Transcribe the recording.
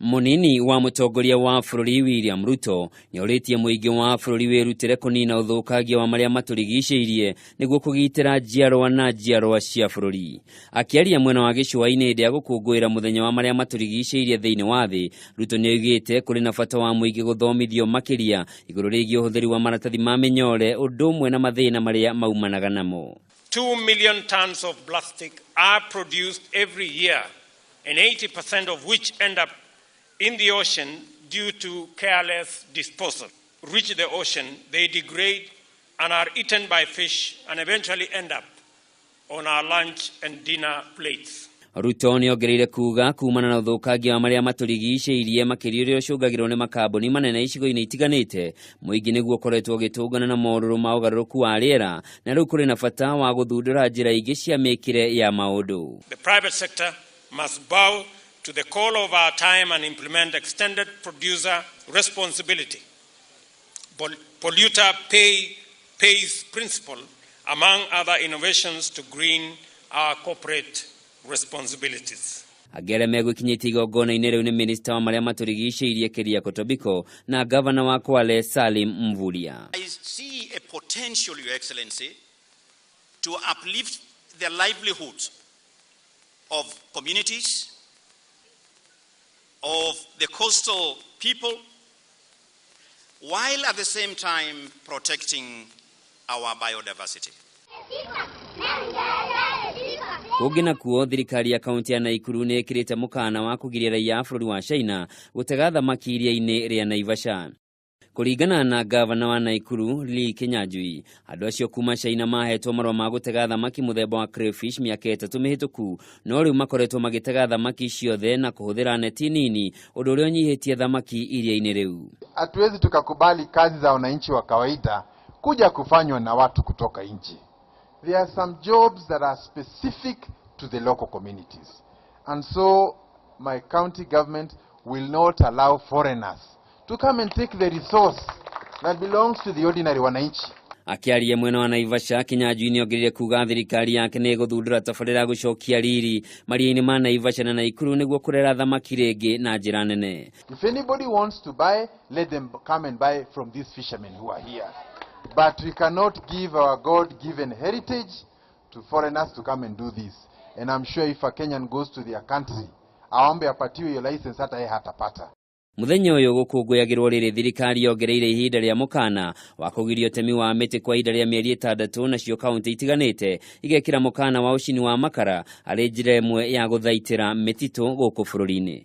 Mũnini wa mũtongoria wa bũrũri William Ruto nĩorĩtie mũingĩ wa bũrũri wĩrutĩre kũnina ũthũkangia wa marĩa matũrigicĩirie nĩguo kũgitĩra njiarwa na njiarwa cia bũrũri. Akĩaria mwena wa gĩcũa-inĩ hĩndĩ ya gũkũngũĩra mũthenya wa marĩa matũrigicĩirie thĩinĩ wa thĩ, Ruto nĩoigĩte kũrĩ na bata wa mũingĩ gũthomithio makĩria igũrũ rĩgiĩ ũhũthĩri wa maratathi ma mĩnyore ũndũ ũmwe na mathĩna marĩa maumanaga namo. 2 million tons of plastic are produced every year, and 80% of which end up in the ocean due to careless disposal. Reach the ocean, they degrade and are eaten by fish and eventually end up on our lunch and dinner plates. Ruto nĩongereire kuga kumana na ũthũkangia wa marĩa matũrigicĩirie makĩria ũrĩa ũcũngagĩrwo nĩ makambuni manene icigo-inĩ itiganĩte, mũingĩ nĩguo ũkoretwo ũgĩtũngana na morũrũ ma ũgarũrũku wa rĩera na rĩu kũrĩ na bata wa gũthundũra njĩra ingĩ cia mĩkĩre ya maũndũ. The private sector must bow to the call of our time and implement extended producer responsibility, polluter pays principle, among other innovations to green our corporate responsibilities. Angĩ arĩa megũkinyĩtie igongona-inĩ rĩu nĩ minista wa marĩa matũrigicĩirie Keriako Tobiko na gavana wa Kwale Salim Mvurya. I see a potential, Your Excellency, to uplift the livelihoods of communities, of the coastal people, while at the same time protecting our biodiversity. Kũngĩ nakuo, thirikari ya kaunti ya Naikuru nĩ ĩkĩrĩte mũkana wa kũgiria raia a bũrũri wa China gũtega thamaki iria-inĩ rĩa Naivasha. Kũringana na gavana wa Naikuru Lee Kinyanjui, andũ acio kuma China mahetwo marũa ma gũtega thamaki mũthemba wa crayfish mĩaka 3 mĩhĩtũku, no rĩu makoretwo magĩtega thamaki ciothe na kũhũthĩra neti nini, ũndũ ũrĩa ũnyihĩtie thamaki iria-inĩ rĩu. Hatuwezi tukakubali kazi za wananchi wa kawaida kuja kufanywa na watu kutoka nje. There are some jobs that are specific to the local communities. And so my county government will not allow foreigners to come and take the resource that belongs to the ordinary wananchi. Akĩaria mwena wa Naivasha, Kinyanjui nĩongereire kuga thirikari yake nĩ ĩgũthundũra tabarĩra ya gũcokia riri maria-inĩ ma Naivasha na Naikuru nĩguo kũrera thamaki rĩngĩ na njĩra nene. If anybody wants to buy, let them come and buy from these fishermen who are here. But we cannot give our God-given heritage to foreigners to come and do this. And I'm sure if a Kenyan goes to their country, aombe apatiwe hiyo license, hata yeye hatapata. Mũthenya ũyũ gũkũngũyagĩrwo rĩrĩ thirikari yongereire ihinda rĩa mũkana wa kũgiria ũtemi wa mĩtĩ kwa ihinda rĩa mĩeri 6, nacio kaunti itiganĩte igekĩra mũkana wa ũcini wa makara arĩ njĩra ĩmwe ya gũthaitĩra mĩtitũ gũkũ bũrũri-inĩ.